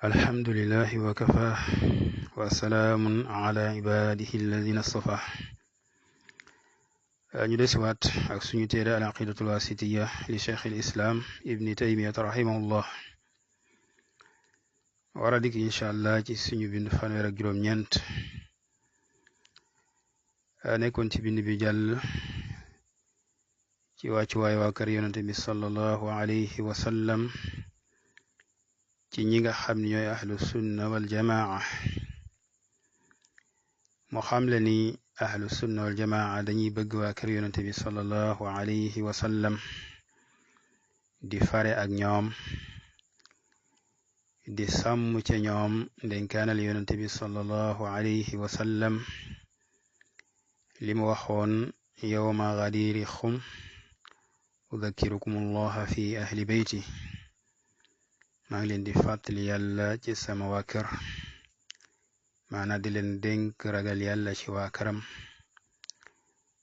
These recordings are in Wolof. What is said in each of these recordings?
alhamdulillahi wa kafa wa salaamun ala ibadihi alladina astafa ñu desiwaat ak suñu téere al aqidatul wasitiya li cheikh al islam ibni taymiyat rahimahullah war a dikk incha allah ci suñu bind fanweer ak juróom-ñeent nekkoon ci bind bi jàll ci wàccuwaay waa kër yonente bi sallallahu alayhi wa sallam ci ñi nga xam ne ñooy ahlu sunna wal jamaa moo xam le ni ahlu sunna wal jamaa dañuy bëgg waa kër yonente bi sallallahu alayhi wa sallam di fare ak ñoom di sàmm ca ñoom ndenkaanal yonente bi sallallahu alayhi wa sallam li mu waxoon yawma gadiri xum udakkirukum allaha fi ahli beyti maa ngi leen di fàttali yàlla ci sama waa kër maanaam di leen dénk ragal yàlla ci waa këram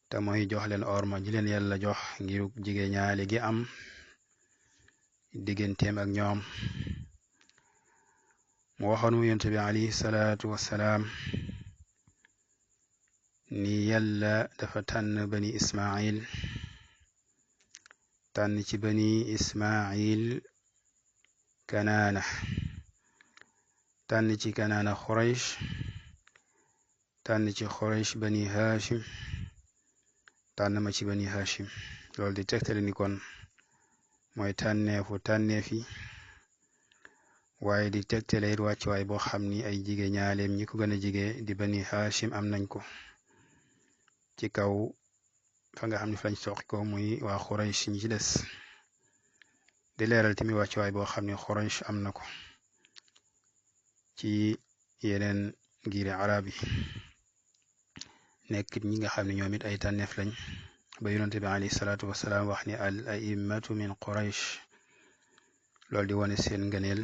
te mooy jox leen orma ji leen yàlla jox ngiruk jige ñaale gi am digganteem ak ñoom mu waxoon mu yonent bi alayhi salaatu wassalaam ni yàlla dafa tànn bani ismail tànn ci bani ismail kanaana tànn ci kanaana xuraysh tànn ci xuraysh bani hashim tànn ma ci bani hashim loolu di tegtale ni kon mooy tànneefu tànneefi waaye di tegtale it wàccuwaay boo xam ni ay jige ñaaleem ñi ko gën a jige di bani hashim am nañ ko ci kaw fa nga xam ne fa lañ soqi ko muy waa xuraysh ñi ci des di leeral tamit wàccuwaay boo xam ne xuraysh am na ko ci yeneen giiri arab yi nekk ñi nga xam ne ñoom it ay tànneef lañ ba yonente bi alayhi salaatu wasalaam wax ni al a'immatu min quraysh loolu di wane seen ngëneel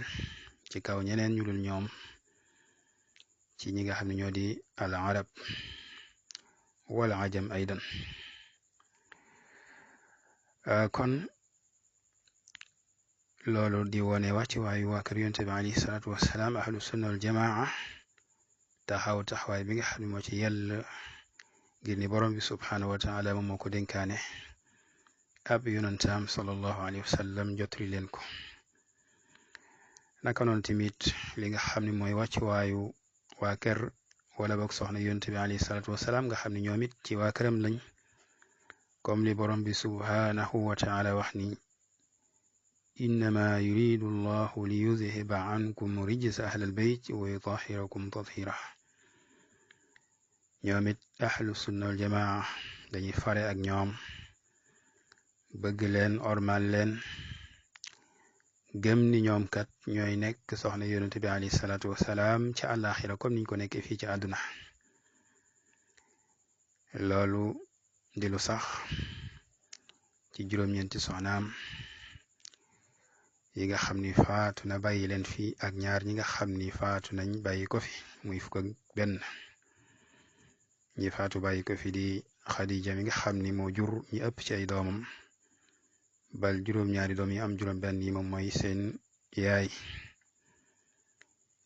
ci kaw ñeneen ñu dul ñoom ci ñi nga xam ne ñoo di al arab wala ajam aydan kon loolu di wone wàccuwaayu waa kër yonente bi alayhi salaatu wasalaam ahlu sunna wal jamaa taxawaay bi nga xam ne moo ci yàlla ngir ni borom bi subhaanahu wa taala moom moo ko dénkaane ab yonentaam sallallahu alayhi wa sallam jotri leen ko naka noonu tamit li nga xam ne mooy wàccuwaayu waa kër wala boog soxna yonente bi alayhi salaatu wasalaam nga xam ne ñoom it ci waa këram lañ comme li borom bi subhaanahu wa taala wax ni innama yuridu allahu li yudhiba ankum rijsa ahlal bayt wa yutahhirakum tathira ñoom it ahlu sunna wal jamaa dañuy fare ak ñoom bëgg leen ormal leen gëm ni ñoom kat ñooy nekk soxna yonente bi alayhi salaatu wasalaam ci àllaaxira comme niñ ko nekkee fii ci àdduna loolu di lu sax ci juróom-ñeenti soxnaam yi nga xam ni faatu na bàyyi leen fii ak ñaar ñi nga xam ni faatu nañ bàyyi ko fi muy fukk ak benn ñi faatu bàyyi ko fi di xadija mi nga xam ni moo jur ñi ëpp ci ay doomam bal juróom-ñaari doom yi am juróom-benn yi moom mooy seen yaay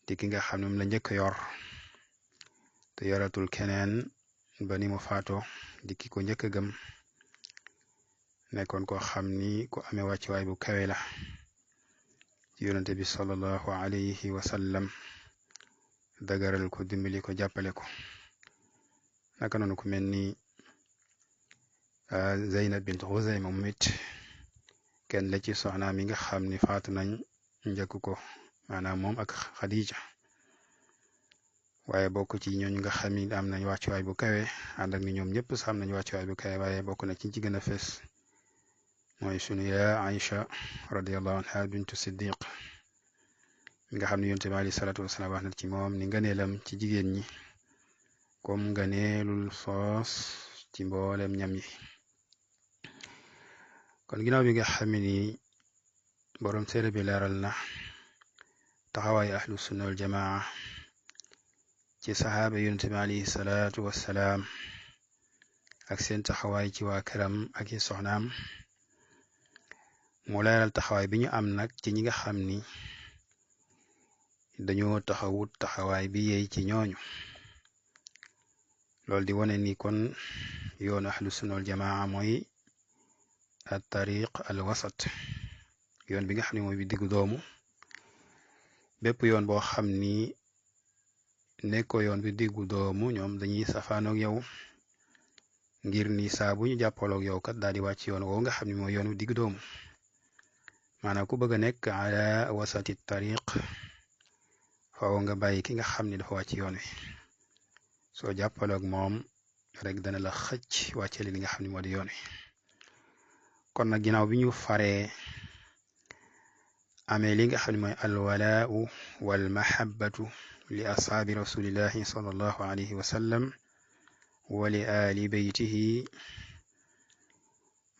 di ki nga xam ne moom la njëkk yor te yoratul keneen ba ni mu faatoo di ki ko njëkk a gëm nekkoon koo xam ni ku amee wàccuwaay bu kawe la ci yonente bi sallallahu alayhi wa sallam dagaral ko dimbali ko jàppale ko naka noonu ku mel ni Zeynab bint Xuzayma moom it kenn la ci soxnaam yi nga xam ni faatu nañ njëkk ko maanaam moom ak Khadija waaye bokk ci ñooñu nga xam ni am nañ wàccuwaay bu kawe ànd ak ni ñoom ñëpp sax am nañ wàccuwaay bu kawe waaye bokk na ci gën a fees mooy sunu yaa Aïcha radiyallahu anha bintu Siddiq mi nga xam ne yonent bi alayhi salaatu wasalaam wax na ci moom ni ngëneelam ci jigéen ñi comme ngëneelul soos ci mboolem ñam yi kon ginnaaw bi nga xam ni borom téere bi leeral na taxawaay ahlu sunna wal jamaa ci saxaaba yonent bi alayhi salaatu wassalaam ak seen taxawaay ci waa këram ak i soxnaam mu leeral taxawaay bi ñu am nag ci ñi nga xam ni dañoo taxawut taxawaay bi yey ci ñooñu loolu di wone ni kon yoonu ahlu sunna wal jamaa mooy at tariq al wasat yoon bi nga xam ne mooy bi diggu doomu bépp yoon boo xam ni nekkoo yoon bi diggu doomu ñoom dañuy safaanoog yow ngir ni saa bu ñu jàppaloog yow kat daal di wàcc yoon woo nga xam ne mooy yoon wi diggu doomu maanaam ku bëgg a nekk ala wasati tariq faaw nga bàyyi ki nga xam ni dafa wàcc yoon wi soo jàppaloog moom rek dana la xëcc wàcce li nga xam ne moo di yoon wi kon nag ginnaaw bi ñu faree amee li nga xam ne mooy alwalaau wal mahabbatu li ashaabi rasulillahi sallallahu alayhi wa sallam wa li ali baytihi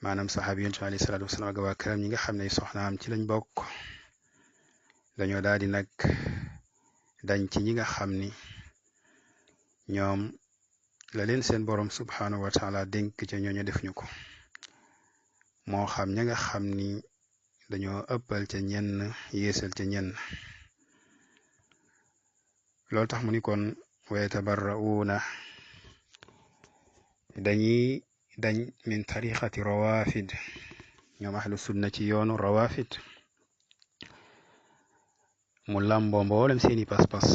maanaam saxaabi yonent bi alayhi salaatu wasalaam ak waa këram ñi nga xam ne soxnaam ci lañ bokk dañoo daal di nag dañ ci ñi nga xam ni ñoom la leen seen borom subhaanahu wa taala dénk ca ñooñu def ñu ko moo xam ña nga xam ni dañoo ëppal ca ñenn yeesal ca ñenn loolu tax mu ni kon wa yatabarra'uuna dañuy dañ min tariqati rawafid ñoom ahlu sunna ci yoonu rawafid mu làmboo mboolem seeni pas-pas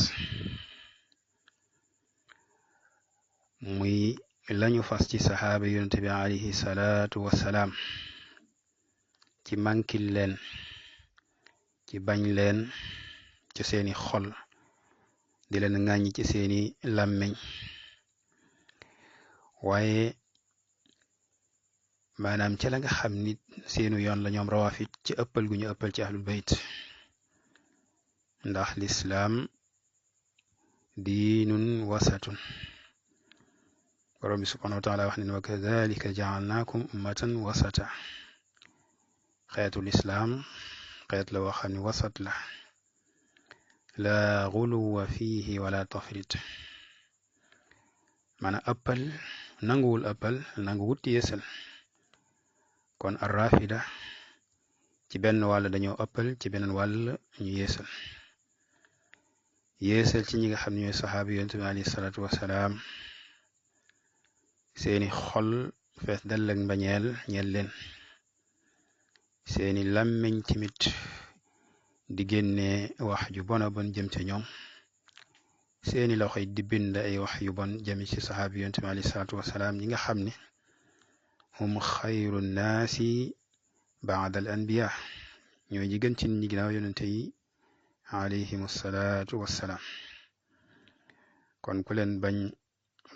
muy lañu fas ci saxaaba yonente bi alayhi salaatu wassalaam ci mànkil leen ci bañ leen ci seeni xol di leen ŋàññi ci seeni làmmiñ waaye maanaam ci la nga xam ni seenu yoon la ñoom rawafit ci ëppal gu ñu ëppal ci ahlul bayt ndax lislaam diinun wasatun borom bi subhanahu wa taala wax ne wa kadhalika ja'alnakum ummatan wasata xeetu lislaam xeet la wax ni wasat la la guluwa fihi wala tafrit mana ëppal nanguwul ëppal nanguwut yeesal kon arrafida ci benn wàll dañoo ëppal ci beneen wàll ñu yeesal ci ñi nga xam ne ñooy saxaabi yonent bi alayhi salaatu wasalaam seeni xol fees dell ak mbañeel ñeel leen seeni làmmiñ timit di génne wax ju bona bon jëm ca ñoom seeni loxoy di bind ay wax yu bon jëmi ci saxaabi yonent bi alayhi salaatu wasalaam ñi nga xam ne hum xayru nnaasi baada al anbiya ñooy ñi gën ci nit ñi ginnaaw yonente yi alayhim salaatu wassalaam kon ku leen bañ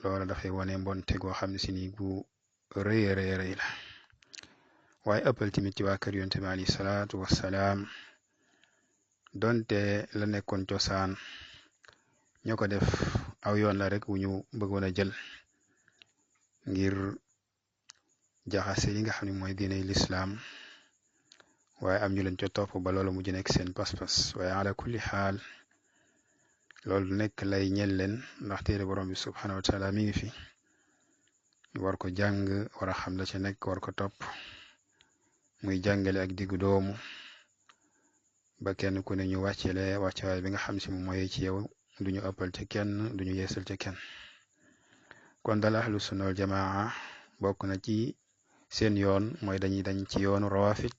loola dafay wone mbonte goo xam ne si ni gu rëy rëy la waaye ëppal tamit ci waa kër yonente bi alayhi salaatu wassalaam donte la nekkoon cosaan ñoo ko def aw yoon la rek wu ñu bëggoon a jël ngir jaxase li nga xam ne mooy diiney lislaam waaye am ñu leen ca topp ba loolu mujj nekk seen pas-pas waaye ala kulli xaal loolu nekk lay ñel leen ndax téere borom bi subhanahu wa taala mi ngi fi war ko jàng war a xam la ca nekk war ko topp muy jàngale ak diggu doomu ba kenn ku ne ñu wàccele wàccewaay bi nga xam si moom mooy ci yow duñu ëppal ca kenn duñu yeesal ca kenn kon dal ahlu sunna wal jamaa bokk na ci seen yoon mooy dañuy dañ ci yoonu rawafit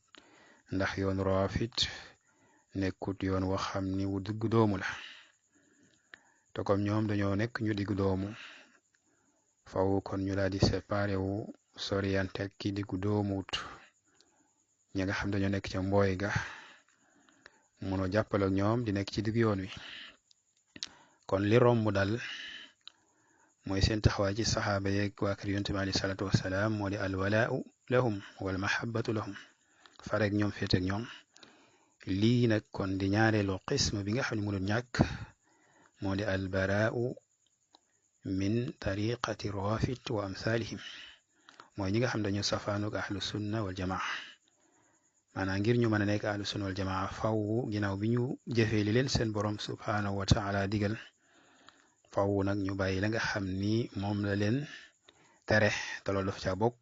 ndax yoonu rawafit nekkut yoon woo xam ni wu diggu doomu la te comme ñoom dañoo nekk ñu diggu doomu faw kon ñu daal di séparé wu soriante ki diggu doomut ñi nga xam dañoo nekk ca mbooy ga mënoo jàppale ak ñoom di nekk ci digg yoon wi kon li romb dal mooy seen taxawaay ci saxaaba yeeg waa kër yonent bi alayhi salaatu wassalaam moo di alwalaau lahum wal mahabbatu lahum farek ñoom féeteeg ñoom lii nag kon di ñaareelu qism bi nga xam ne mënul ñàkk moo di albaraau min tariqati rawafid wa amsalihim mooy ñi nga xam dañu safaanug ahlu sunna wal jamaa maanaam ngir ñu mën a nekk ahlu sunna wal jamaa faw ginnaaw bi ñu jëfee li leen seen borom subhanahu wa taala digal faw nag ñu bàyyi la nga xam ni moom la leen tere te loolu dafa caa bokk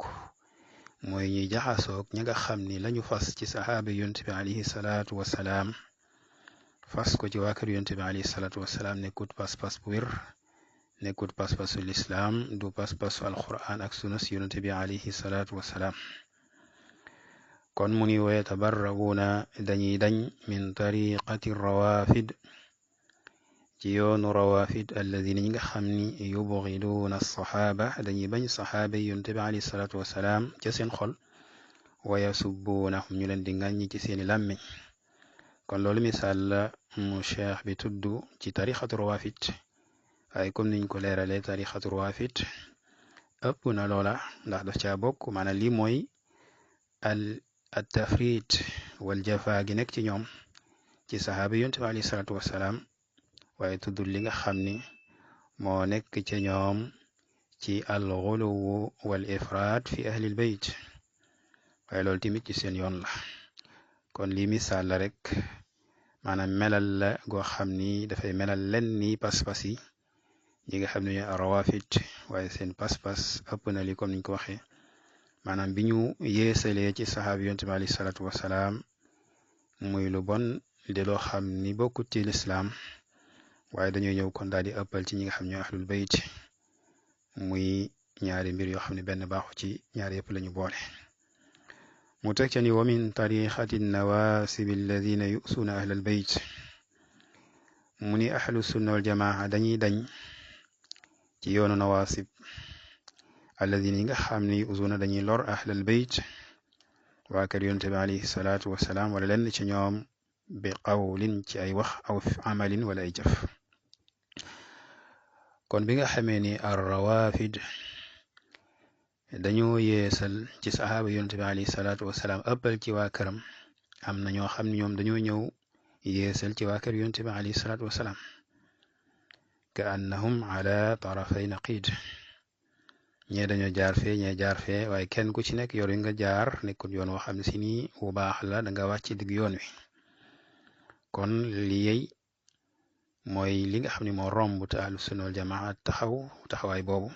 mooy ñuy jaxasoog ña nga xam ni lañu fas ci saxaaba yonent bi alayhi salaatu wassalaam fas ko ci waa kër yonent bi alayhi salaatu wasalaam nekkut pas-pas bu wér nekkut pas-pasu lislaam du pas-pasu alquran ak sunna si yonent bi alayhi salaatu wasalaam kon mu ni wa yatabarrauna dañuy dañ min tariqati rawafid ci yoonu rawafid alladina ñi nga xam ni yubghiduuna alsaxaaba dañuy bañ saxaaba yi yonent bi alayhi salaatu wasalaam ca seen xol wa yasubbuunahum ñu leen di ŋàññi ci seeni làmmiñ kon loolu misaal la mu cheikh bi tudd ci tarixatu rawafid waaye comme niñ ko leeralee tarixatu rawafid ëpp na loola ndax daf caa bokk maanaam lii mooy al tafrit wal jafa gi nekk ci ñoom ci saxaaba yonent bi alayhi salaatu wasalaam waaye tuddul li nga xam ni moo nekk ca ñoom ci al xuluwu wal ifraat fi ahlil bayt waaye loolu tamit ci seen yoon la kon lii misaal la rek maanaam melal la goo xam ni dafay melal len ni pas-pas yi ñi nga xam ne ñooy rawafit waaye seen pas-pas ëpp na li comme niñ ko waxee maanaam bi ñu yeesalee ci saxaaba yonent bi alayhi salaatu wasalaam muy lu bon di loo xam ni bokkut ci lislaam waaye dañoo ñëw kon daal di ëppal ci ñi nga xam ne ñooy ahlul bayt muy ñaari mbir yoo xam ne benn baaxu ci ñaari yëpp lañu boole mu teg ca ni wa min tariqati nawasib alladina yusuuna ahlal bayt mu ni ahlu sunna wal jamaa dañuy dañ ci yoonu nawasib alladina yi nga xam ne yusuuna dañuy lor ahlal bayt waa kër yonent bi alayhi salaatu wasalaam wala lenn ci ñoom bi qawlin ci ay wax aw amalin wala ay jëf kon bi nga xamee ni ar rawafid dañoo yeesal ci saxaaba yonent bi alayhi salaatu wasalaam ëppal ci waa këram am na ñoo xam ne ñoom dañoo ñëw yeesal ci waa kër yonent bi alayhi salaatu wasalaam ka annahum ala tarafay naqid ñee dañoo jaar fee ñee jaar fee waaye kenn ku ci nekk yor yi nga jaar nekkul yoon woo xam ne si nii bu baax la da nga wàcc ci digg yoon wi kon li yey mooy li nga xam ne moo romb te ahlu sunna wal jamaa taxawaay boobu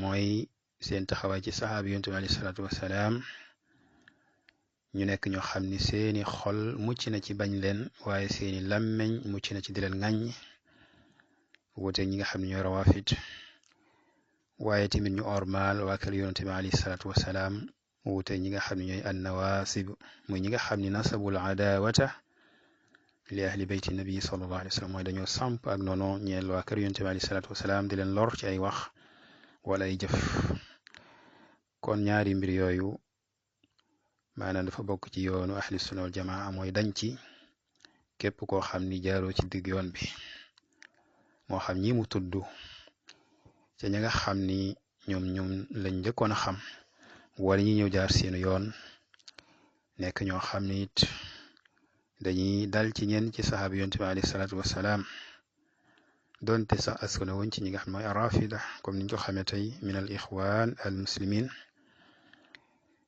mooy seen taxawaay ci saxaaba yonent bi alayhi salaatu wasalaam ñu nekk ñoo xam ni seeni xol mucc na ci bañ leen waaye seeni làmmeñ mucc na ci di leen ŋàññ wuute ñi nga xam ne ñooy rawafid waaye tamit ñu ormaal waa kër yonent bi alayhi salaatu wasalaam wuute ñi nga xam ne ñooy annawasib muy ñi nga xam ni nasabul adawata li ahli bayti nabi sallallahu alayhi wa sallam mooy dañoo samp ak noonu ñeel waa kër yonent bi alayhi salaatu wasalaam di leen lor ci ay wax wala ay jëf kon ñaari mbir yooyu maanaam dafa bokk ci yoonu ahli sunna wal jamaa mooy dañ ci képp koo xam ni jaaroo ci digg yoon bi moo xam ñi mu tudd ca ña nga xam ni ñoom lañ njëkkoon a xam wala ñi ñëw jaar seenu yoon nekk ñoo xam ni it dañuy dal ci ñenn ci saxaaba yonent bi alayhi salaatu wasalaam donte sax askana woon ci ñi nga xam mooy arrafida comme niñ ko xamee tey min al ixwaan al muslimin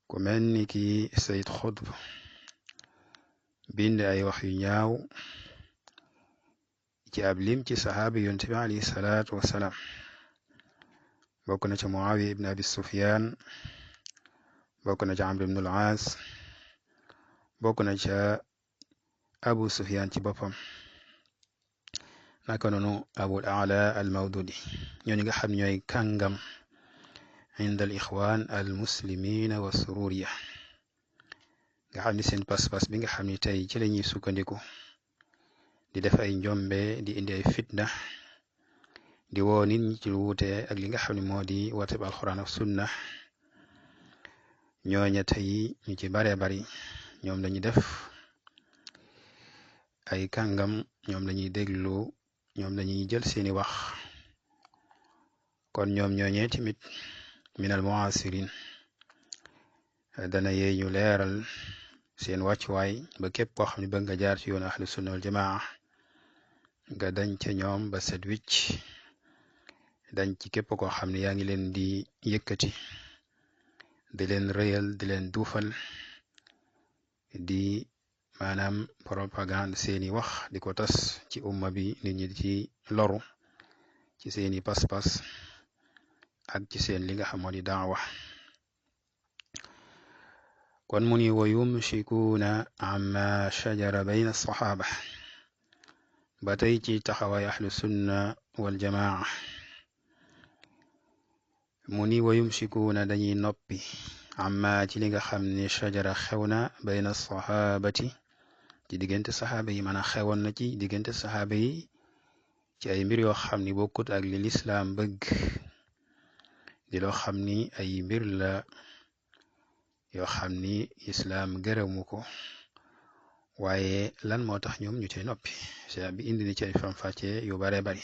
ku mel ni ki Sayyid Xutb bind ay wax yu ñaaw ci ab lim ci saxaaba yonent bi alayhi salaatu wasalaam bokk na ca Muawiya ibn Abi Sufyan bokk na ca Amr ibn al-Aas bokk na ca Abu Sufyan ci boppam naka noonu Abul A'la al-Mawdudi ñooñu nga xam ñooy kàngam inda al ixwaan al muslimina wa sururiya nga xam ni seen pas-pas bi nga xam ni tey ci la ñuy sukkandiku di def ay njombe di indi ay fitna di woo nit ñi ci lu wuute ak li nga xam ne moo di wateb alxuraan ak sunna ñooña tey ñu ci baree bari ñoom lañuy def ay kàngam ñoom lañuy déglu ñoom lañuy jël seeni wax kon ñoom ñooñee tamit minal muasirin dana yee ñu leeral seen wàccuwaay ba képp koo xam ne bëgg nga jaar ci yoonu ahlu sunna wal jamaa nga dañ ca ñoom ba set wicc dañ ci képp koo xam ne yaa ngi leen di yëkkati di leen rëyal di leen duufal di maanaam propagande seeni wax di ko tas ci umma bi nit ñi di ci loru ci seeni pas-pas ak ci seen li nga xam moo di daawa kon mu ni wa yumsikuuna amma shajara bayna saxaaba ba tey ci taxawaay ahlu sunna wal jamaa mu ni wa yumsikuuna dañuy noppi amma ci li nga xam ni shajara xew na bayna sahabati ci diggante saxaaba yi maanaam xewoon na ci diggante saxaaba yi ci ay mbir yoo xam ni bokkut ak li lislaam bëgg di loo xam ni ay mbir la yoo xam ni islaam gërëmu ko waaye lan moo tax ñoom ñu cay noppi cheikh bi indi ni ci ay faram-fàccee yu bare bari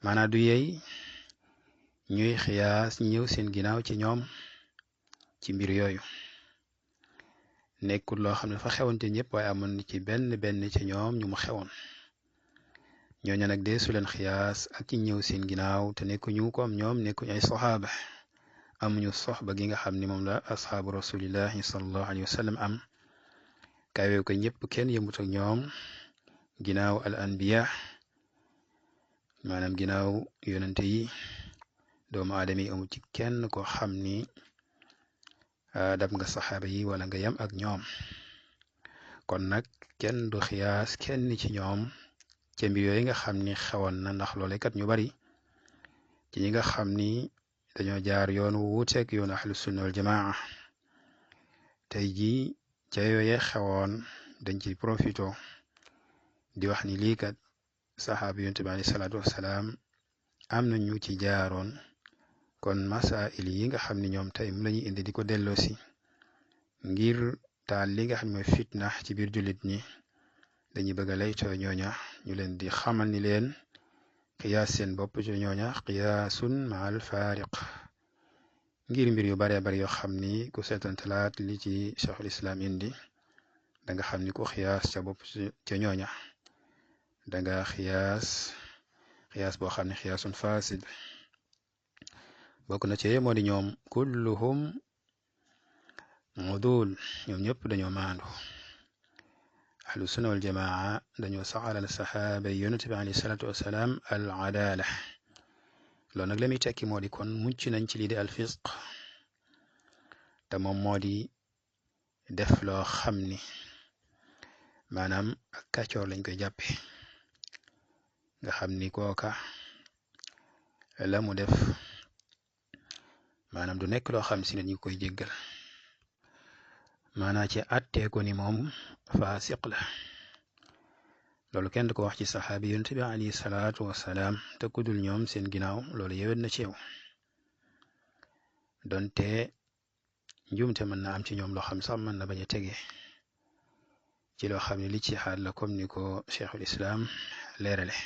maanaam du yey ñuy xiyaas ñëw seen ginnaaw ci ñoom ci mbir yooyu nekkul loo xam ne fa xewante ñëpp waaye amoon na ci benn ci ñoom ñu mu xewoon ñooñu nag deesu leen xiyaas ak ci ñëw seen ginnaaw te nekkuñu comme ñoom nekkuñu ay saxaaba amuñu soxba gi nga xam ni moom la asxaabu rasulillahi sallallahu alayhi wa sallam am kawe ko ñëpp kenn yëmut ak ñoom ginnaaw al anbiya maanaam ginnaaw yonente yi doomu aadama yi amu ci kenn ko xam ni dab nga saxaaba yi wala nga yem ak ñoom kon nag kenn du xiyaas kenn ci ñoom ca mbir yooyu nga xam ni xewoon na ndax loole kat ñu bari ci ñi nga xam ni dañoo jaar yoon wu wuuteeg yoonu ahlu sunna wal jamaa tey jii ca yooye xewoon dañ ci profito di wax ni lii kat saxaaba yonent bi alayhi salaatu wassalaam am na ñu ci jaaroon kon masail yi nga xam ni ñoom tey mu lañuy indi di ko delloosi ngir taal li nga xam ne mooy fitna ci biir jullit ñi dañuy bëgg a laytoo ñooña ñu leen di xamal ni leen qiyaas seen bopp ci ñooña qiyaasun maal faariq ngir mbir yu bare bari yoo xam ni ku seetantalaat li ci cheikhul islam indi da nga xam ni ku xiyaas ca bopp ca ñooña da nga xiyaas boo xam ne xiyaasun fasid bokk na ci moo di ñoom kulluhum udul ñoom ñëpp dañoo maandu ahlu sunna wal jamaa dañoo saxalal saxaaba yi yonent bi alayhi salaatu wassalaam al adala loolu nag la muy tekki moo di kon mucc nañ ci lii di al fisq te moom moo di def loo xam ni maanaam ak kàccoor lañ koy jàppe nga xam ni kooka la mu def maanaam du nekk loo xam si ne ñu koy jéggal maanaam ci attee ko ni moom faasiq la loolu kenn du ko wax ci saxaabi yonent bi alayhi salaatu wassalaam te ku dul ñoom seen ginnaaw loolu yewet na ci yow donte njuumte mën na am ci ñoom loo xam sax mën na bañ a tege ci loo xam ne li ci xaal la comme ni ko cheikhul islam leerale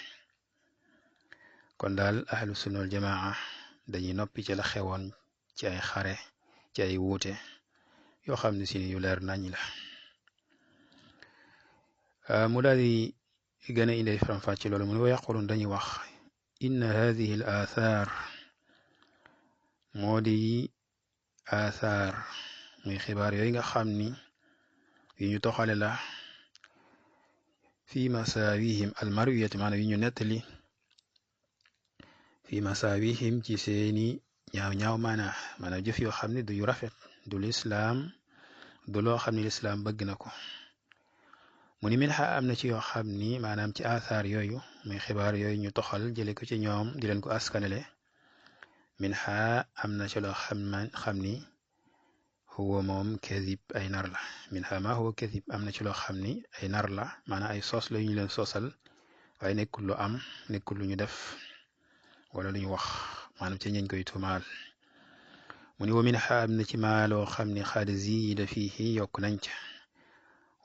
kon daal ahlu sunna wal jamaa dañuy noppi ci la xewoon ci ay xare ci ay wuute yoo xam ne si yu leer nañ la mu daal di gën a indi faram-fàcce loolu mu ne wa yaqulun dañuy wax inna hadihi al athar moo di athar muy xibaar yooyu nga xam ni yu ñu toxale la fi masawihim al marwiyati maanaam yu ñu nettali fi masawihim ci seeni ñaaw maanaam jëf yoo xam ne du yu rafet du lislaam du loo xam ne lislaam bëgg na ko mu ni min am na ci yoo xam ni maanaam ci athar yooyu muy xibaar yooyu ñu toxal jële ko ci ñoom di leen ko askanele min am na ci loo xam ni huwa moom kadib ay nar la min ma huwa kadib am na ci loo xam ni ay nar la maanaam ay sos la yu ñu leen sosal waaye nekkul lu am nekkul lu ñu def wala lu ñu wax maanaam ci ñañ koy tuumaal mu ni wa min am na ci maa loo xam ni xad ziida fiihi yokk nañ ca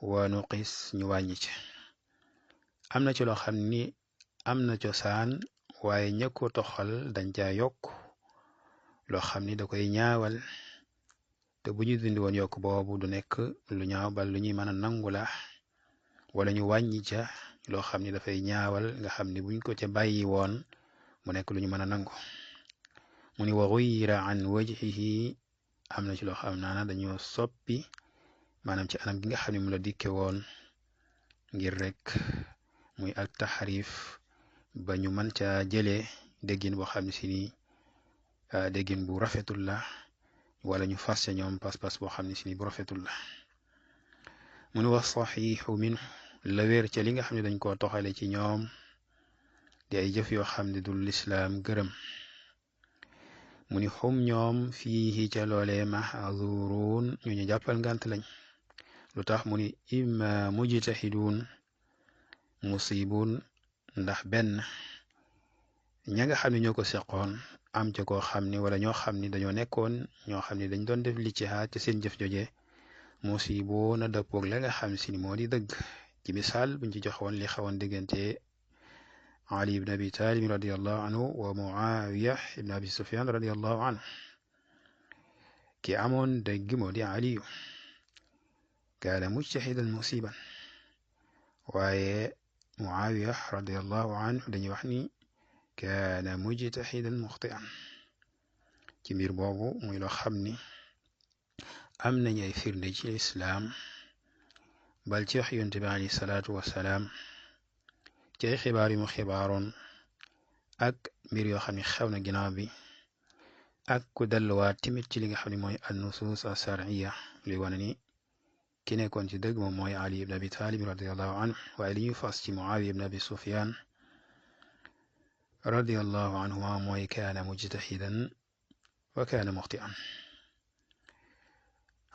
wa nuqis ñu wàññi ca am na ci loo xam ni am na cosaan waaye ña ko toxal dañ caa yokk loo xam ni da koy ñaawal te bu ñu dindi woon yokk boobu du nekk lu ñaaw bal lu ñuy mën a nangu la wala ñu wàññi ca loo xam ni dafay ñaawal nga xam ni buñ ko ca bàyyi woon mu nekk lu ñu mën a nangu mu ni wa ghuyira an wajhihi am na ci loo xam naana dañoo soppi maanaam ci anam gi nga xam ne mu la dikke woon ngir rek muy ak taxarif ba ñu mën caa jëlee déggin boo xam ne si ni déggin bu rafetul la wala ñu fas ca ñoom pas-pas boo xam ne si ni bu rafetul la mu ni wa saxiixu minhu la wér ca li nga xam ne dañ koo toxale ci ñoom di ay jëf yoo xam ne du lislaam gërëm mu ni xum ñoom fiihi ca loolee mahzuruun ñu jàppal ngànt lañ lu tax mu ni imma mujtahiduun musibun ndax benn ña nga xam ne ñoo ko seqoon am ca koo xam ni wala ñoo xam ni dañoo nekkoon ñoo xam ni dañ doon def lijtihaad ci seen jëf joje musiboon a dëppoog la nga xam si ni moo di dëgg ci misaal buñ ci joxoon li xawoon diggante Ali ibn Abi Talib radiallahu anhu wa Muawiya ibn Abi Sufyan radiallahu anhu ki amoon dëgg moo di Aliyu kaana mujtahidan musiban waaye Muawiya radiallahu anhu dañuy wax ni kaana mujtahidan muxtian ci mbir boobu muy loo xam ni am nañ ay firnde ci lislaam bal ci wax yonent bi alayhi salaatu wassalaam ci ay xibaar yu mu xibaaroon ak mbir yoo xam ne xew na ginnaaw bi ak ku delluwaat timit ci li nga xam ne mooy an nusus asharciya luy wane ni ki nekkoon ci dëgg moom mooy Ali ibn Abi Talib radiallahu anhu waaye li ñuy fas ci Muawiya ibn Abi Sufyan radiallahu anhuma mooy kaana mujtahidan wa kaana muxtian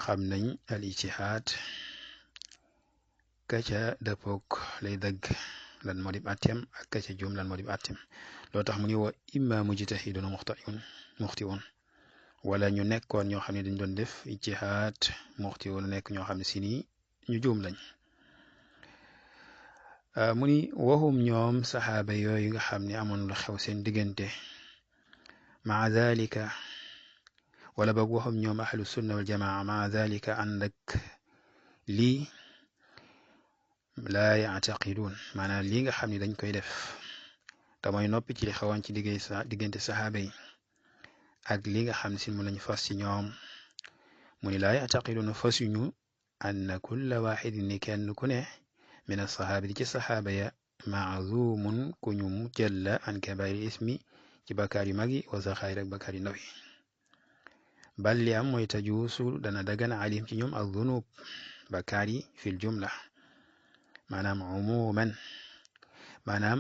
xam nañ al ijtihaad ka ca dëppoog lay dëgg lan moo di àtteem ak ka ca juum lan moo di àtteem loo tax mu ni wa imma mujtahidun muxtiun wala ñu nekkoon ñoo xam ne dañ doon def ijtihaad muxtiun nekk ñoo xam ne si ni ñu juum lañ mu ni waxum ñoom saxaaba yooyu nga xam ne amoon lu xew seen diggante maa dalika wala boog waxum ñoom ahlu sunna wal jamaa maa dalika ànd ak lii laa yaataqiduun maanaam lii nga xam ne dañ koy def te mooy noppi ci li xewoon ci diggante saxaaba yi ak li nga xam ne si mu lañ fas ci ñoom mu ni laa yaataqiduuna fasuñu anna kulla waxidin ni kenn ku ne min assaxaabi di ci saxaaba ya maazumun ku ñu jël la an kabairi ismi ci bakkaar yu mag yi wa saxaayir ak bakkaar yu ndaw yi bal li am mooy tajuusu dana dagan alim ci ñoom azunub bakkaar yi fil jumla maanaam umuman maanaam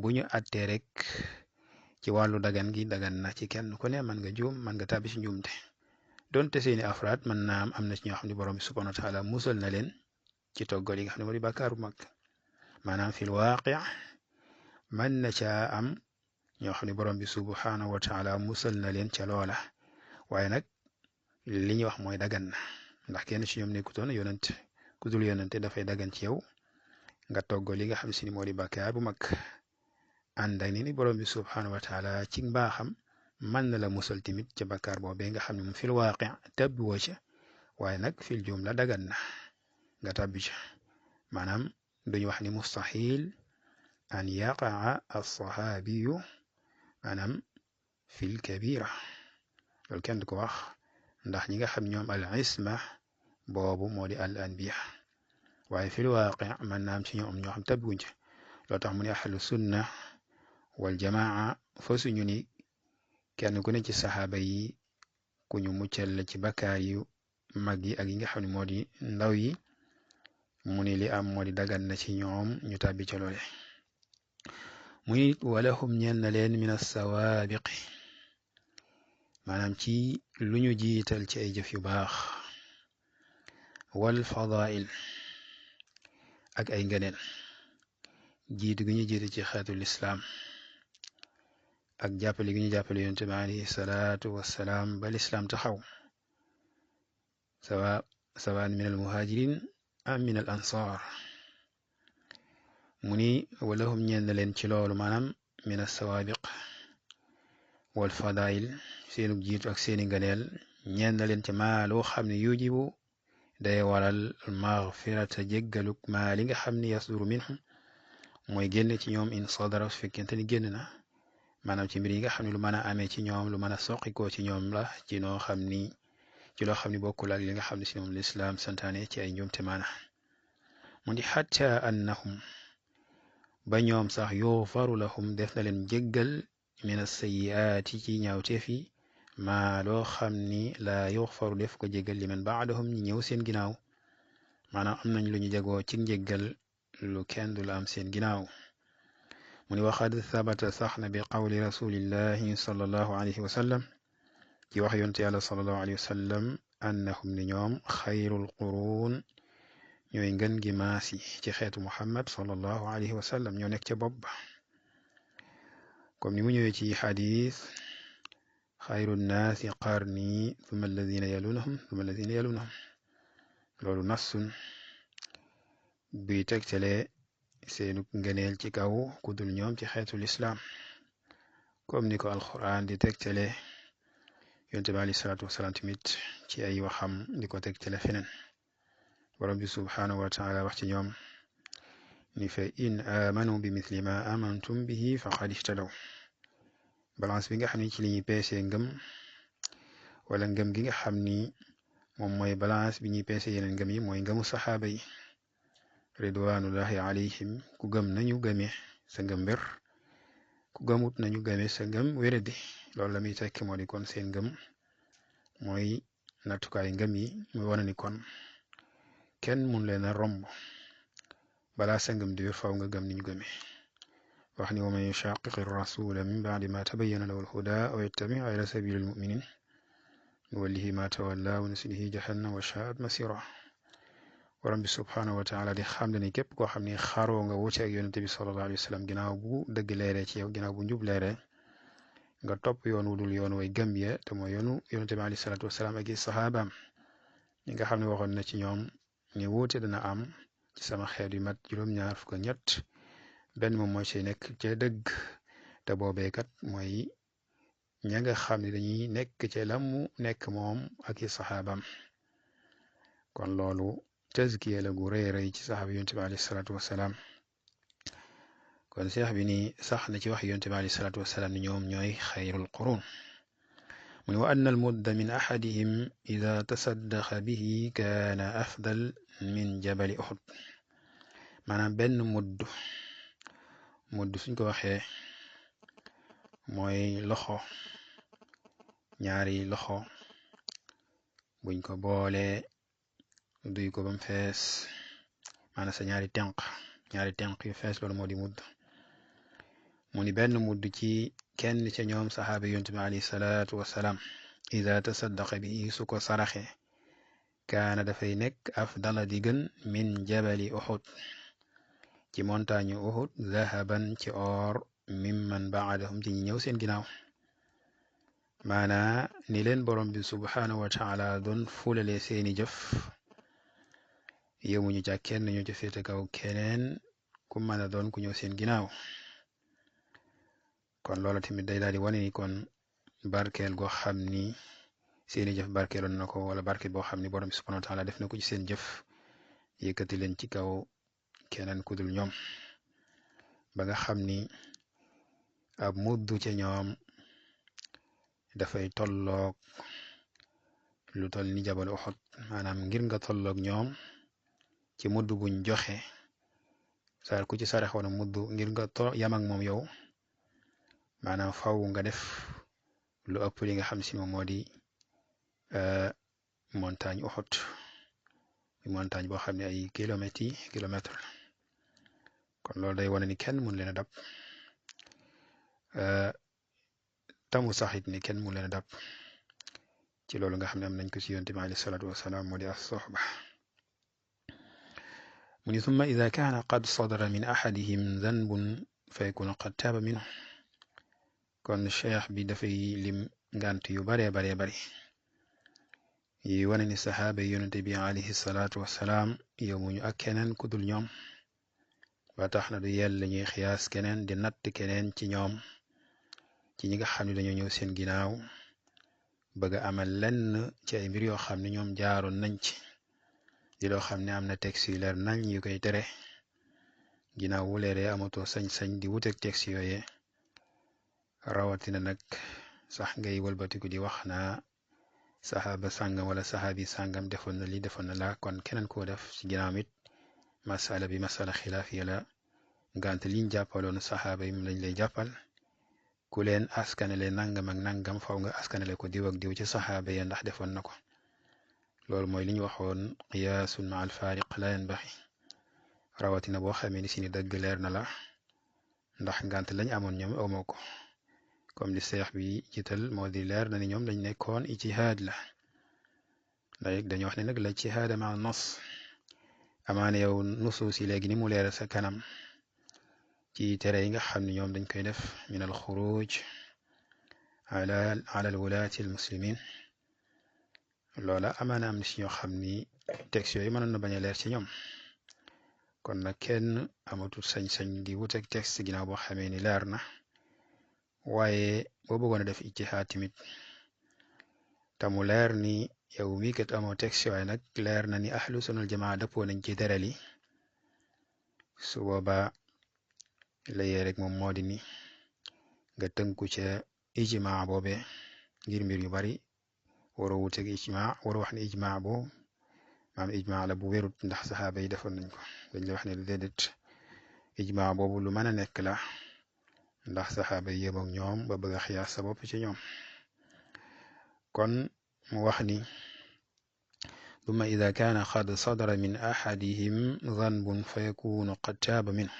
bu ñu attee rek ci wàllu dagan gi dagan na ci kenn ku ne man nga juum man nga tàbbi ci njuumte donte seeni afraad man naam am na ci ñoo xam ne borom bi subhanahu wa taala musal na leen ci toggal yi nga xam ne moo di bàkkaar bu mag maanaam fil waaqi man na caa am ñoo xam ne borom bi subhanahu wa taala musal na leen ca loola waaye nag li ñuy wax mooy dagan na ndax kenn ci ñoom nekkutoon yonent ku dul yonente dafay dagan ci yow nga toggal li nga xam si ni moo di bàkkaar bu mag ànd ak ni borom bi subhanahu wa taala ci mbaaxam man na la musal timit ca bàkkaar boobee nga xam ne moom fil waaqi tabbi woo ca waaye nag fil jumla dagan na nga tabbi ca maanaam duñu wax ni mustahil an yaqaa alsaxaabiyu maanaam fil kabira loolu kenn du ko wax ndax ñi nga xam ñoom al isma boobu moo di al anbiya waaye fil waaqi man naam ci ñoom ñoo xam tabbiwuñ ca loo tax mu ne ahlu sunna wal jamaa fa suñu ni kenn ku ne ci saxaaba yi ku ñu muccal la ci bakkaar yu mag yi ak yi nga xam ne moo di ndaw yi mu ni li am moo di dagan na ci ñoom ñu tàbbi ca loole mu ni walahum ñeen na leen min assawaabiqi maanaam ci lu ñu jiital ci ay jëf yu baax wal fadail ak ay ngëneel jiitu gi ñu jiitu ci xeetu lislaam ak jàppale gi ñu jàppale yonent bi alayhi salaatu wassalaam ba lislaam taxaw sawaan min al muhajirin am min al ansar mu ni walahum ñeen na leen ci loolu maanaam min assawaabiq wal fadail seenu jiitu ak seeni ngëneel ñeen na leen ci maa loo xam ne yujibu day waral maghfirata jéggaluk maa li nga xam ne yasduru minhum mooy génn ci ñoom in sadara su fekkente ni génn na maanaam ci mbir yi nga xam ne lu mën a amee ci ñoom lu mën a soqikoo ci ñoom la ci noo xam ni ci loo xam ne bokkul ak li nga xam ne si moom lislaam santaane ci ay njuumte maana mu di xatta annahum ba ñoom sax yughfaru lahum def na leen jéggal min as-sayyi'aati ci ñaawteef yi maa loo xam ni laa yughfaru def ko jéggal liman ba'dahum ñi ñëw seen ginnaaw maanaam am nañ lu ñu jagoo ci njéggal lu kenn du la am seen ginnaaw mu ni waxad thabata sax na bi qawli rasulillahi sallallahu alayhi wa sallam ci wax yonte yàlla sallallahu alayhi wa sallam annahum ni ñoom xayrul quruun ñooy ngën gi maasi ci xeetu muhammad sallallahu alayhi wa sallam ñoo nekk ca bopp ba comme ni mu ñëwee ci xadis xayru nnaasi qarni thumma alladina yalunahum thumma alladina yalunahum loolu nassun buy tegtale seenu ngëneel ci kaw kudul ñoom ci xeetu lislaam comme ni ko alquran di tegtale yonte bi alayhi salaatu wasalaam tamit ci ay waxam di ko tegtale feneen borom bi subhaanahu wa taala wax ci ñoom ni fa in amanu bi mithli ma amantum bihi faqad ihtadaw balance bi nga xam ni ci li ñuy peesee ngëm wala ngëm gi nga xam ni moom mooy balance bi ñuy peesee yeneen ngëm yi mooy ngëmu saxaaba yi ridwanullahi alayhim ku gëm nañu gëme sa ngëm wér ku gëmut nañu gëme sa ngëm wéradi loolu la muy tekki moo di kon seen ngëm mooy nattukaay ngëm yi muy wane ni kon kenn mun leen a romb balaa sa ngëm di wér faw nga gëm ni ñu gëme wax ni wa man yushaqiqi rasula min ba'di ma tabayyana lahu al-huda wa yattabi ghayra sabili al-mu'minin nuwallihi ma tawalla wa nuslihi jahannam wa sha'at masira borom bi subhaanahu wa taala di xam ne képp koo xam ne xaroo nga wuute ak yonente bi sallallahu alayhi wa sallam ginnaaw bu dëgg leeree ci yow ginnaaw bu njub leeree nga topp yoon wu dul yoon way gëm ya te mooy yoonu yonente bi alayhi salaatu wasalaam ak i saxaabaam ñi nga xam ne waxoon na ci ñoom ñu wuute dana am ci sama xeet yu mat juróom-ñaar fukk ak ñett benn moom mooy ci nekk ca dëgg te boobeekat mooy ña nga xam ne dañuy nekk ca la mu nekk moom ak i saxaabaam kon loolu tazkiya la gu rëy rëy ci saxaaba yonent bi alayhi salaatu wasalaam kon seex bi ni sax na ci wax yonent bi alayhi salaatu wasalaam ni ñoom ñooy xayrul qurun mu ne wa anna al mudda min ahadihim ida tasaddaqa bihi kaana afdal min jabali uhud maanaam benn mudd suñ ko waxee mooy loxo ñaari loxo buñ ko boole duy ko bam fees maanaam sa ñaari tenq yu fees loolu moo di mudd mu ni benn mudd ci kenn ca ñoom saxaaba yonent bi alayhi salaatu wasalaam ida tasaddaqa bi su ko saraxe kaana dafay nekk afdala di gën min jabali uhud ci montagne uhud zahaban ci or mimman baadahum ci ñi ñëw seen ginnaaw maanaa ni leen borom bi subhaanahu wa taala doon fulale seeni jëf yëmuñu ca kenn ñu ci féete kaw keneen ku mën a doon ku ñëw seen ginnaaw kon loolu tamit day daal di wane ni kon barkeel goo xam ni seeni jëf barkeeloon na ko wala barkeel boo xam ni borom bi subhaanahu wa taala def na ko ci seen jëf yëkkati leen ci kaw keneen ku dul ñoom ba nga xam ni ab muddu ca ñoom dafay tolloog lu toll ni jabal Uhud maanaam ngir nga tolloog ñoom ci mudd buñ joxe sa ku ci saraxoon mudd ngir nga yam ak moom yow maanaam faw nga def lu ëpp li nga xam si moom moo di montagne Uhud montagne boo xam ne ay kilomètre kon loolu day wane ni kenn mun leen a dab tamu saxit ni kenn mun leen a dab ci loolu nga xam ne am nañ ko ci yonent bi alayhi salaatu wasalaam moo di as-sohba mu ni summa ida kaana qad sadara min ahadihim zanbun fa yakunu qad taaba minhu kon cheikh bi dafay lim ngant yu baree bari yi wane ni saxaaba yi yonent bi alayhi salaatu wasalaam yomuñu ak keneen ku dul ñoom ba tax na du yell ñuy xiyaas keneen di natt keneen ci ñoom ci ñi nga xam ne dañoo ñëw seen ginnaaw bëgg a amal lenn ci ay mbir yoo xam ne ñoom jaaroon nañ ci di loo xam ne am na texte yu leer nañ yu koy tere ginnaaw wu leeree amatoo sañ-sañ di wuteeg texte yooye rawatina nag sax ngay wëlbatiku di wax naa saxaaba sàngam wala saxaabi sàngam defoon na li defoon na la kon keneen koo def ci ginnaaw it masala bi masala xilaafiya la ngant liñ jàppaloon saxaaba yi lañ lay jàppal ku leen askanale nangam ak nangam faw nga askanale ko diw ak diw ci saxaaba ya ndax defoon na ko loolu mooy li ñu waxoon qiyaasun ma al faariq la yanbaxi rawatina boo xamee ni si ni dëgg leer na la ndax ngant lañ amoon ñoom amoo ko comme li seex bi jiital moo di leer na ni ñoom dañ nekkoon ijtihaad la ndax dañu wax ne nag la ijtihaada ma nas amaane yow nusuus yi léegi ni mu leer sa kanam ci tere yi nga xam ne ñoom dañ koy def min al xuruj ala al wulaati al muslimin loola amaana am na si ñoo xam ni texte yooyu mënoon na bañ a leer ci ñoom kon nag kenn amatul sañ-sañ di wuteeg texte ginnaaw boo xamee ni leer na waaye boo bëggoon a def ijtihaad tamit te mu leer ni yow mii kat amoo texte waaye nag leer na ni ahlu sunnal jamaa dëppoo nañ ci tere li su boobaa la yee rek moom moo di ni nga tënku ca ijmaa boobe ngir mbir yu bari waroo wuteeg ijmaa waroo wax ne ijmaa boobu maam ijmaa la bu wérut ndax saxaaba yi defoon nañ ko dañ la wax ne déedéet ijmaa boobu lu mën a nekk la ndax saxaaba yi yëpp ak ñoom ba bëgg a xiyaas sa bopp ci ñoom kon mu wax ni thumma ida kaana qad sadara min ahadihim zanbun fa yakunu qad taaba minhu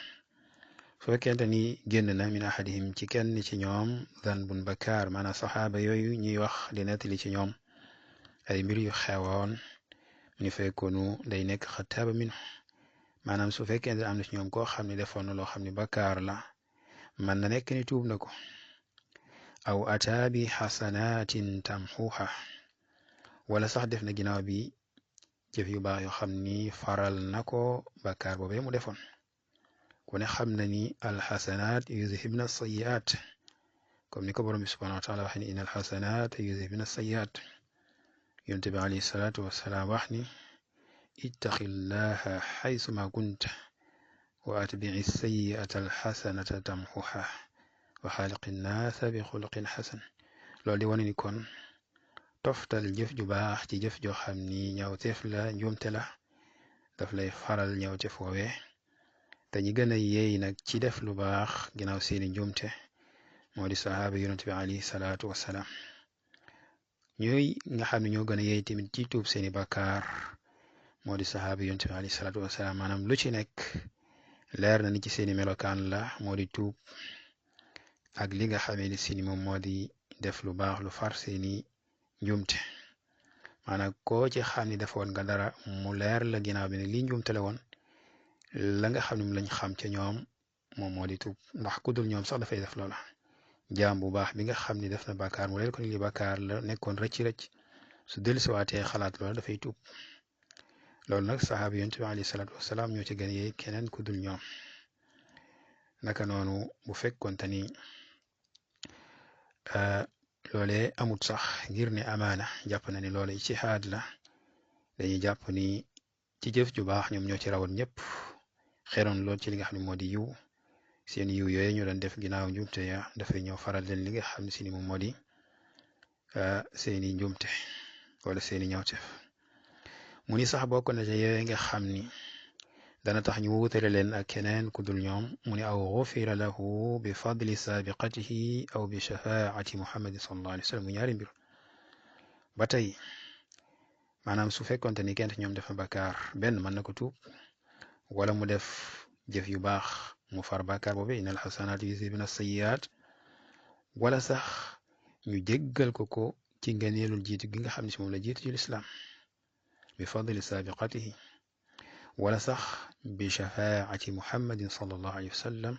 su fekkente ni génn na min ahadihim ci kenn ci ñoom zanbun bakkaar maanaam saxaaba yooyu ñuy wax di nettali ci ñoom ay mbir yu xewoon ñu fekkoonu day nekk qad taaba minhu maanaam su fekkente am na ci ñoom koo xam ne defoon na loo xam ne bakkaar la man na nekk ni tuub na ko aw ataa bi xasanatin tamxuha wala sax def na ginnaaw bi jëf yu baax yoo xam ni faral na ko bakkaar boobee mu defoon ku ne xam na ni alxasanaat yuzhibna sayiat comme ni ko borom bi subhanahu wa taala wax ni in alxasanaat yuzhibna sayiat yonent bi alayhi salaatu wasalaam wax ni ittaqi llaha xaysuma kunta wa atbici sayiata alxasanata tamxuha wa xaaliqi nnaasa bi xuluqin xasan loolu di wane ni kon toftal jëf ju baax ci jëf joo xam ni ñaawteef la njuumte la daf lay faral ñaawteef woowee te ñi gën a yeey nag ci def lu baax ginnaaw seeni njuumte moo di sahaaba yonent bi alayhi salaatu wassalaam ñooy nga xam ne ñoo gën a yeey tamit ci tuub seeni bakkaar moo di sahaaba yonent bi alayhi salaatu wassalaam maanaam lu ci nekk leer na ni ci seeni melokaan la moo di tuub ak li nga xamee ni si ni moom moo di def lu baax lu far seeni njuumte maanaam koo ci xam ni defoon nga dara mu leer la ginnaaw bi ne lii njuumte la woon la nga xam ne mu lañ xam ca ñoom moom moo di tuub ndax ku dul ñoom sax dafay def loola jaam bu baax bi nga xam ni def na bàkkaar mu leer ko ni li bàkkaar la nekkoon rëcc-rëcc su dellusiwaatee xalaat loola dafay tuub loolu nag saxaaba yonent bi alayhi salaatu wasalaam ñoo ci gën a yee keneen ku dul ñoom naka noonu bu fekkoonte ni loolee amut sax ngir ne amaana jàpp na ni loola ijtihaad la dañuy jàpp ni ci jëf ju baax ñoom ñoo ci rawoon ñëpp xeroon lool ci li nga xam ne moo di yiw seen yiw yooyu ñu doon def ginnaaw njuumte ya dafay ñëw faral leen li nga xam ne si ni moom moo di seeni njuumte wala seeni ñaawteef mu ni sax bokk na ca yooyu nga xam ni dana tax ñu wutale leen ak keneen ku dul ñoom mu ni aw xufira lahu bi fadli saabiqatihi aw bi shafaati muhammadin sallallahu alayhi wa sallam mu ñaari mbir ba tey maanaam su fekkonte ni kenn ñoom dafa bakkaar benn mën na ko tuub wala mu def jëf yu baax mu far bakkaar boobu inal xasanaat yuzhibna sayyiaat wala sax ñu jéggal ko ci ngëneelul jiitu gi nga xam ne si moom la jiitu ci lislaam bi fadli saabiqatihi wala sax bi shafaati muhammadin sallallahu alayhi wa sallam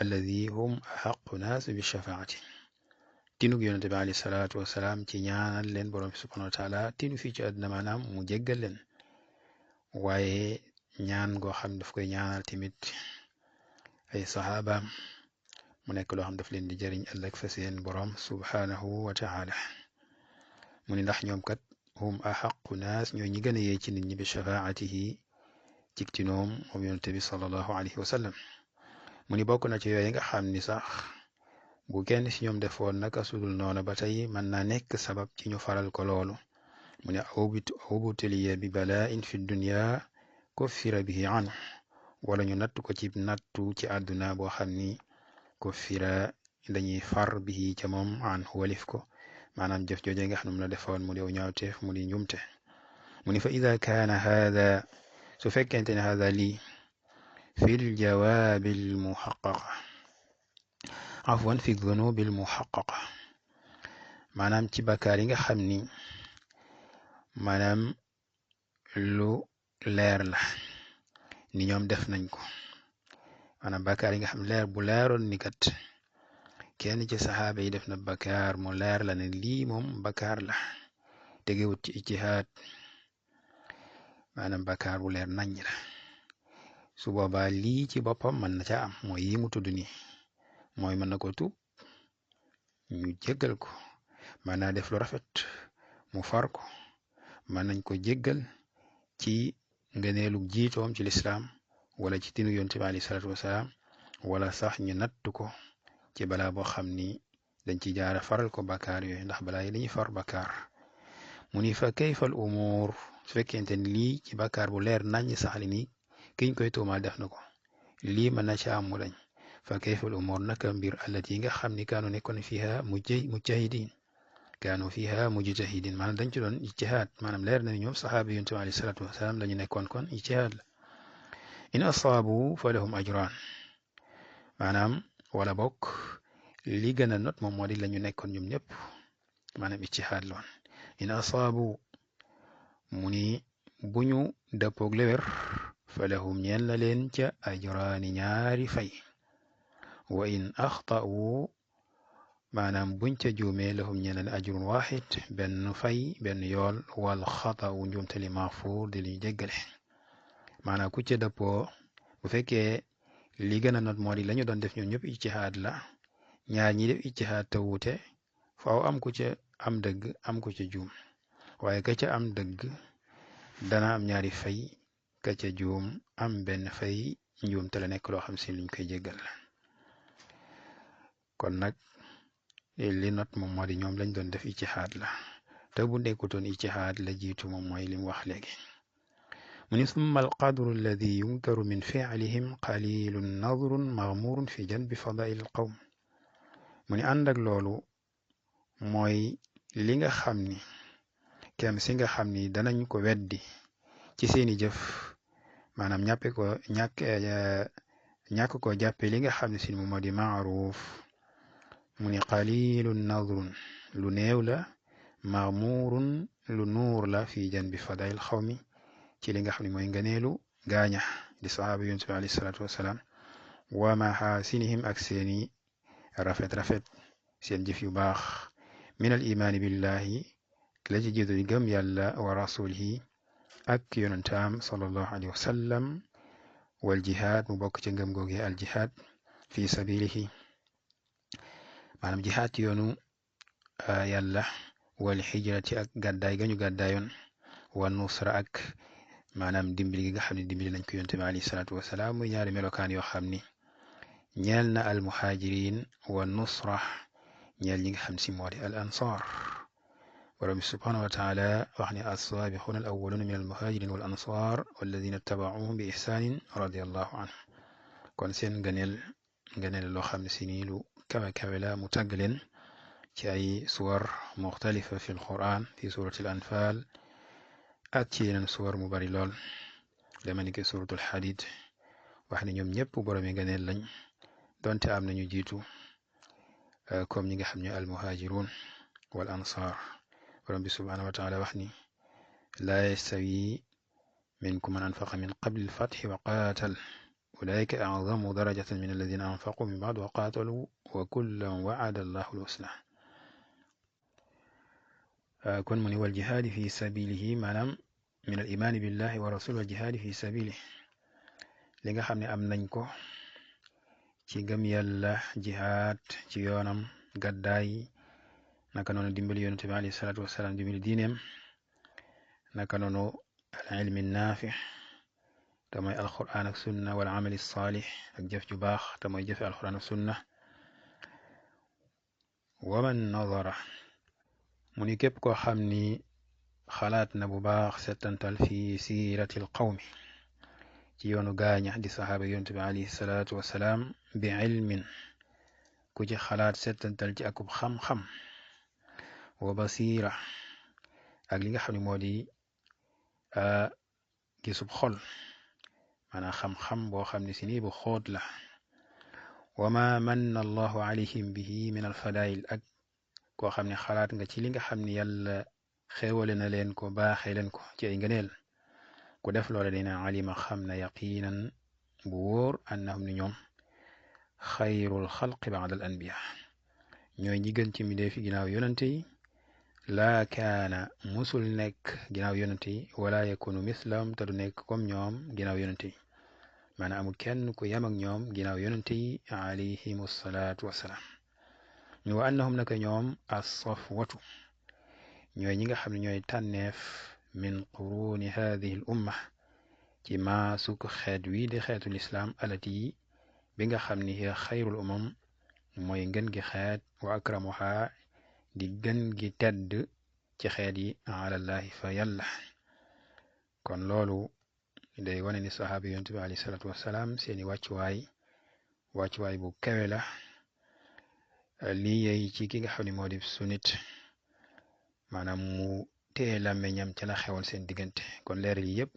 alladi hum axaqu naas bi shafaati tinug yonente bi alayhi salaatu wasalaam ci ñaanal leen borom bi subhanahu wa taala tinu fii ci àdduna maanaam mu jéggal leen waaye ñaan goo xam daf koy ñaanal tamit ay saxaabaam mu nekk loo xam daf leen di jëriñ ëllëg fa seen borom subhanahu wa taala mu ni ndax ñoom kat hum axaqu naas ñooy ñi gën a yee ci nit ñi bi shafaatihi cig tinoom moom yonente bi sallallahu alayhi wa sallam mu ni bokk na ci yooyu nga xam ni sax bu kenn si ñoom defoon naka sudul noonu ba tey mën naa nekk sabab ci ñu faral ko loolu mu ne aw butiliya bi bala'in fi dunya kuffira bihi anhu wala ñu natt ko ci nattu ci àdduna boo xam ni kuffira dañuy far bihi ca moom anhu walif ko maanaam jëf jooje nga xam ne mu la defoon mu di ñaawteef mu di njumte mu ni fa ida kaana haada su fekkente ne haada lii fi ljawaabi almuxaqaqa afwan fi dunubi almuxaqaqa maanaam ci bakkaar yi nga xam ni maanaam lu leer la ni ñoom def nañ ko maanaam bakkaar yi nga xam leer bu leeroon ni kat kenn ci saxaaba yi def na bakkaar mu leer la ne lii moom bakkaar la tegewut ci ijtihaad maanaam bakkaar bu leer nañ la su boobaa lii ci boppam mën na ca am mooy yi mu tudd nii mooy mën na ko tuub ñu jéggal ko mën naa def lu rafet mu far ko mën nañ ko jéggal ci ngëneelu jiitoom ci lislaam wala ci tinu yonent bi alayhi salaatu wasalaam wala sax ñu nattu ko ci balaa boo xam ni dañ ci jaara faral ko bakkaar yooyu ndax balaa yi dañuy far bakkaar mu ni fa kayfa al umuur su fekkente ni lii ci bakkaar bu leer nañ sax li ni kiñ koy tuumaal def na ko lii mën na ci am mu dañ fa kayfa al umuur naka mbir allati yi nga xam ni kaanu nekkoon fiha mujtahidin kaanu fiha mujtahidin maanaam dañ ci doon ijtihaad maanaam leer na ni ñoom saxaaba yonent bi alayhi salaatu wasalaam lañu nekkoon kon ijtihaad la in asaabu fa lahum ajraan maanaam wala bokk li gën a not moom moo di la ñu nekkoon ñoom ñëpp maanaam ijtihaad loon in asaabu mu ni bu ñu dëppoog lewer fa lahum ñeel na leen ca ajraani ñaari fay wa in axta'u maanaam buñ ca juumee lahum ñeel na leen ajrun waaxid benn fay benn yool wal xata'u njuumtali maafuur di lu ñu jéggale maanaam ku ca dëppoo bu fekkee li gën a not moo di la ñu doon def ñoom ñëpp ijtihaad la ñaar ñi def ijtihaad te wuute faaw am ku ca am dëgg am ku ca juum waaye ka ca am dëgg dana am ñaari fay ka ca juum am benn fay njuum te la nekk loo xam si luñ koy jéggal kon nag li not moom moo di ñoom lañ doon def ijtihaad la te bu nekkutoon ijtihaad la jiitu moom mooy li mu wax léegi mu ni summa alqadru alladi yunkaru min ficlihim qalilun nadrun maghmurun fi janbi fadail alqawm mu ni ànd ak loolu mooy li nga xam ni kem si nga xam ni danañ ko weddi ci seeni jëf maanaam ñàkk ko jàppe li nga xam ne si moom moo di maaruuf mu ni qalilun nadrun lu néew la maghmurun lu nuur la fi janbi fadail xawmi ci li nga xam ne mooy ngëneelu gaaña di sahaaba yonent bi alayhi salaatu wasalaam wa maxaasinihim ak seeni rafet seen jëf yu baax min al imaani billahi la ci jiitu di gëm yàlla wa rasulihi ak yonentaam sallallahu alayhi wa sallam wal jihaad mu bokk ci ngëm googe al jihaad fi sabilihi maanaam jihaad yoonu yàlla wal hijrati ak gàddaay gañu gàddaayoon wa nusra ak maanaam dimbali gi nga xam ne dimbali nañ ko yonent bi alayhi salaatu wasalaam muy ñaari melokaan yoo xam ni ñeel na al muhajirin wa nusra ñeel ñi nga xam si moo di al ansar borom bi subhanahu wa taala wax ne as-saabixuuna al awwaluuna min al muhajirin wal ansar walladina tabacuhum bi ihsaanin radiallahu anhum kon seen ngëneel loo xam ne si nii lu kawe la mu tàgg leen ci ay suwar muxtalifa fi l quran fi surati al anfal ak ci yeneen suwar mu bari lool dama ni ke suratul xadid wax ne ñoom ñëpp borom yi ngëneel lañ donte am nañu jiitu comme ñi nga xam ne al muhajirun wal ansar borom bi subhanahu wa taala wax ni laa yastawi minkum man anfaqa min qabli alfatxi wa qaatal ulaika acdamu darajatan min alladina anfaqu min bacd wa qaatalu wa kullan wacada allahu alhusna kon mu ni wal jihaadi fi sabilihi maanaam min al imaani billahi wa rasul wal jihaadi fi sabilihi li nga xam ne am nañ ko ci gëm yàlla jihaad ci yoonam gàddaay naka noonu dimbali yonent bi alayhi salaatu wasalaam dimbali diineem naka noonu al ilmi naafi te mooy alquran ak sunna wal amali saalih ak jëf ju baax te mooy jëfe alquran ak sunna wa man nadara mu ni képp koo xam ni xalaat na bu baax settantal fi siiratil qawmi ci yoonu gaaña di saxaaba yonent bi alayhi salaatu wasalaam bi ilmin ku ci xalaat settantal ci akub xam-xam wa basira ak li nga xam ne moo di gisub xol maanaam xam-xam boo xam ne si nii bu xóot la wa ma manna allahu alayhim bihi min alfadail ak koo xam ne xalaat nga ci li nga xam ne yàlla xéewale na leen ko baaxee leen ko ci ay ngëneel ku def loola dina alima xam na yaqinan bu wóor annahum ni ñoom xayrul xalqi ba'da al anbiya ñooy ñi gën ci mbindeef fi ginnaaw yonante yi laa kaana musul nekk ginnaaw yonante yi wala yakunu mislam te du nekk comme ñoom ginnaaw yonante yi maanaam amul kenn ku yem ak ñoom ginnaaw yonante yi alayhimu salaatu wassalaam ñu wa annahum naka ñoom as-safwatu ñooy ñi nga xam ne ñooy tànneef min quruni hadihi al umma ci maasuk xeet wii di xeetu lislaam alati bi nga xam ni hiya xayrul umam mooy ngën gi xeet wa akramuha di gën gi tedd ci xeet yi alallahi fa yàlla kon loolu day wane ni saxaaba yonent bi alayhi salaatu wassalaam seeni wàccuwaay bu kawe la lii yey ci ki nga xam ne moo di sunit maanaam mu téye làmmiñam ca la xewoon seen diggante kon leeral yi yëpp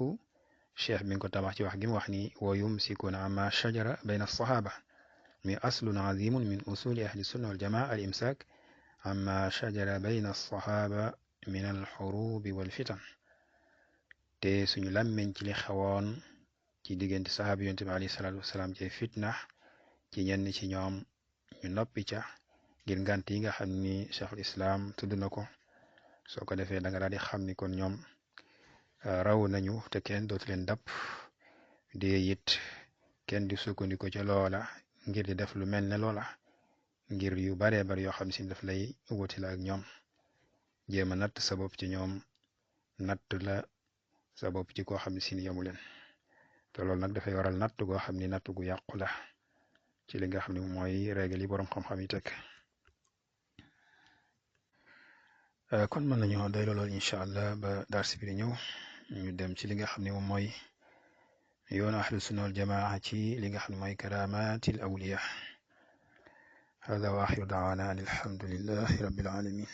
cheikh mi ngi ko tabax ci wax gi mu wax ni wa yumsikuuna amma shajara bayna alsaxaaba mi aslun azimun min usuli ahli sunna waljamaa al imsak amma shajara bayna alsaxaaba min alxurubi walfitan te suñu làmmiñ ci li xewoon ci diggante saxaaba yonent bi alayhi salaatu wasalaam ci fitna ci ñenn ci ñoom ñu noppi ca ngir ngànt yi nga xam ni cheikhul islam tudd na ko soo ko defee da nga daal di xam ni kon ñoom raw nañu te kenn dootu leen dab dee it kenn di sukkandiku ca loola ngir di def lu mel ne loola ngir yu baree bari yoo xam si daf lay wuti la ak ñoom jéem a natt sa bopp ci ñoom natt la sa bopp ci koo xam ne si ni yamu leen te loolu nag dafay waral natt goo xam ni natt gu yàqu la ci li nga xam ne mooy règle yi boroom xam-xam yi teg kon mën nañoo doy lool incha allah ba darsi bi di ñëw ñu dem ci li nga xam ne moom mooy yoonu ahlu sunna wal jamaa ci li nga xam ne mooy karamatil awliya hada wa axiru daawana an alhamdulillahi rabbil alamin